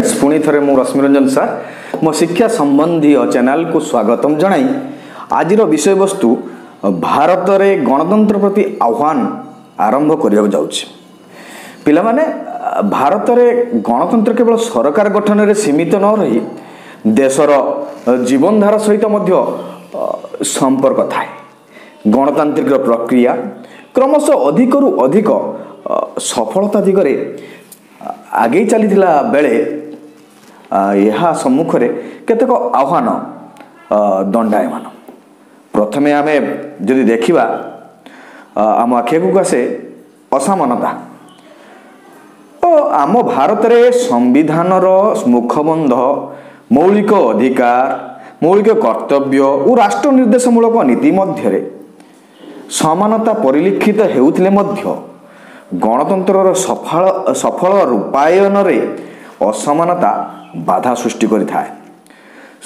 Students, ପୁଣି ଥରେ ମୁଁ ରଶ୍ମିରଞ୍ଜନ ସାର୍ ମୋ ଶିକ୍ଷା ସମ୍ବନ୍ଧୀୟ ଚ୍ୟାନେଲକୁ ସ୍ୱାଗତମ ଜଣାଇ ଆଜିର ବିଷୟବସ୍ତୁ ଭାରତରେ ଗଣତନ୍ତ୍ର ପ୍ରତି ଆହ୍ୱାନ ଆରମ୍ଭ କରିବାକୁ ଯାଉଛି। ପିଲାମାନେ, ଭାରତରେ ଗଣତନ୍ତ୍ର କେବଳ ସରକାର ଗଠନରେ ସୀମିତ ନ ରହି ଦେଶର ଜୀବନଧାରା ସହିତ ମଧ୍ୟ ସମ୍ପର୍କ ଥାଏ। ଗଣତାନ୍ତ୍ରିକ ପ୍ରକ୍ରିୟା କ୍ରମଶଃ ଅଧିକରୁ ଅଧିକ ସଫଳତା ଦିଗରେ ଆଗେଇ ଚାଲିଥିଲା ବେଳେ ଏହା ସମ୍ମୁଖରେ କେତେକ ଆହ୍ୱାନ ଦଣ୍ଡାୟମାନ। ପ୍ରଥମେ ଆମେ ଯଦି ଦେଖିବା, ଆମ ଆଖି ଆଗକୁ ଆସେ ଅସମାନତା। ଓ ଆମ ଭାରତରେ ସମ୍ବିଧାନର ମୁଖବନ୍ଧ ମୌଳିକ ଅଧିକାର, ମୌଳିକ କର୍ତ୍ତବ୍ୟ ଓ ରାଷ୍ଟ୍ର ନିର୍ଦ୍ଦେଶମୂଳକ ନୀତି ମଧ୍ୟରେ ସମାନତା ପରିଲକ୍ଷିତ ହେଉଥିଲେ ମଧ୍ୟ ଗଣତନ୍ତ୍ରର ସଫଳ ରୂପାୟନରେ ଅସମାନତା ବାଧା ସୃଷ୍ଟି କରିଥାଏ।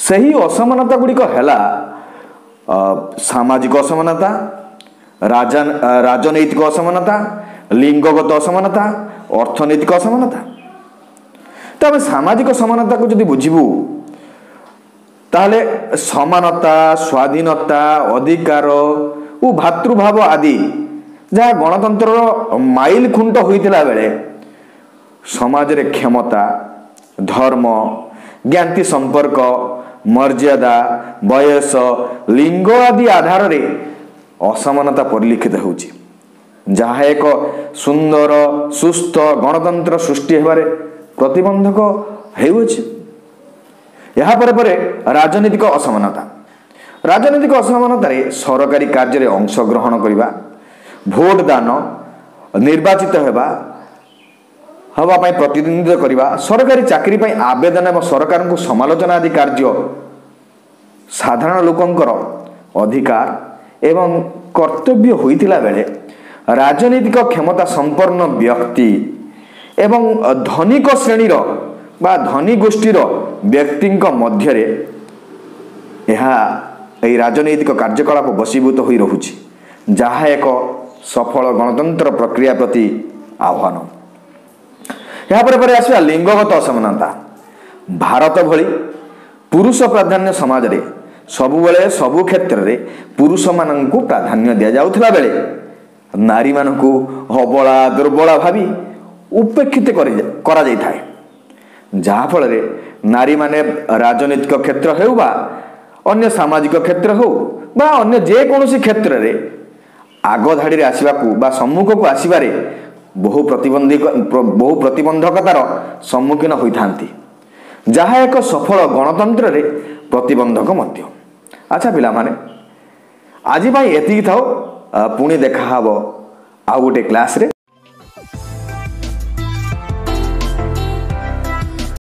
ସେହି ଅସମାନତା ଗୁଡ଼ିକ ହେଲା ସାମାଜିକ ଅସମାନତା, ରାଜନୈତିକ ଅସମାନତା, ଲିଙ୍ଗଗତ ଅସମାନତା, ଅର୍ଥନୈତିକ ଅସମାନତା। ତ ଆମେ ସାମାଜିକ ସମାନତାକୁ ଯଦି ବୁଝିବୁ, ତାହେଲେ ସମାନତା, ସ୍ୱାଧୀନତା, ଅଧିକାର ଓ ଭାତୃଭାବ ଆଦି ଯାହା ଗଣତନ୍ତ୍ରର ମାଇଲ ଖୁଣ୍ଟ ହୋଇଥିଲା ବେଳେ ସମାଜରେ କ୍ଷମତା, ଧର୍ମ, ଜ୍ଞାତି ସମ୍ପର୍କ, ମର୍ଯ୍ୟାଦା, ବୟସ, ଲିଙ୍ଗ ଆଦି ଆଧାରରେ ଅସମାନତା ପରିଲକ୍ଷିତ ହେଉଛି, ଯାହା ଏକ ସୁନ୍ଦର ସୁସ୍ଥ ଗଣତନ୍ତ୍ର ସୃଷ୍ଟି ହେବାରେ ପ୍ରତିବନ୍ଧକ ହେଉଅଛି। ଏହାପରେ ପରେ ରାଜନୈତିକ ଅସମାନତା। ରାଜନୈତିକ ଅସମାନତାରେ ସରକାରୀ କାର୍ଯ୍ୟରେ ଅଂଶଗ୍ରହଣ କରିବା, ଭୋଟ ଦାନ, ନିର୍ବାଚିତ ହେବା ପାଇଁ ପ୍ରତିନିଧିତ୍ୱ କରିବା, ସରକାରୀ ଚାକିରି ପାଇଁ ଆବେଦନ ଏବଂ ସରକାରଙ୍କୁ ସମାଲୋଚନା ଆଦି କାର୍ଯ୍ୟ ସାଧାରଣ ଲୋକଙ୍କର ଅଧିକାର ଏବଂ କର୍ତ୍ତବ୍ୟ ହୋଇଥିଲା ବେଳେ ରାଜନୈତିକ କ୍ଷମତା ସମ୍ପନ୍ନ ବ୍ୟକ୍ତି ଏବଂ ଧନିକ ଶ୍ରେଣୀର ବା ଧନୀ ଗୋଷ୍ଠୀର ବ୍ୟକ୍ତିଙ୍କ ମଧ୍ୟରେ ଏହା ଏହି ରାଜନୈତିକ କାର୍ଯ୍ୟକଳାପ ବଶୀଭୂତ ହୋଇ ରହୁଛି, ଯାହା ଏକ ସଫଳ ଗଣତନ୍ତ୍ର ପ୍ରକ୍ରିୟା ପ୍ରତି ଆହ୍ୱାନ। ଏହାପରେ ପରେ ଆସିବା ଲିଙ୍ଗଗତ ଅସମାନତା। ଭାରତ ଭଳି ପୁରୁଷ ପ୍ରାଧାନ୍ୟ ସମାଜରେ ସବୁବେଳେ ସବୁ କ୍ଷେତ୍ରରେ ପୁରୁଷମାନଙ୍କୁ ପ୍ରାଧାନ୍ୟ ଦିଆଯାଉଥିଲା ବେଳେ ନାରୀମାନଙ୍କୁ ଅବଳା ଦୁର୍ବଳା ଭାବି ଉପେକ୍ଷିତ କରାଯାଇଥାଏ, ଯାହାଫଳରେ ନାରୀମାନେ ରାଜନୈତିକ କ୍ଷେତ୍ର ହେଉ ବା ଅନ୍ୟ ସାମାଜିକ କ୍ଷେତ୍ର ହେଉ ବା ଅନ୍ୟ ଯେକୌଣସି କ୍ଷେତ୍ରରେ ଆଗ ଧାଡ଼ିରେ ଆସିବାକୁ ବା ସମ୍ମୁଖକୁ ଆସିବାରେ ବହୁ ପ୍ରତିବନ୍ଧକତାର ସମ୍ମୁଖୀନ ହୋଇଥାନ୍ତି, ଯାହା ଏକ ସଫଳ ଗଣତନ୍ତ୍ରରେ ପ୍ରତିବନ୍ଧକ ମଧ୍ୟ। ଆଚ୍ଛା ପିଲାମାନେ, ଆଜି ପାଇଁ ଏତିକି ଥାଉ। ପୁଣି ଦେଖାହବ ଆଉ ଗୋଟେ କ୍ଲାସ୍ରେ।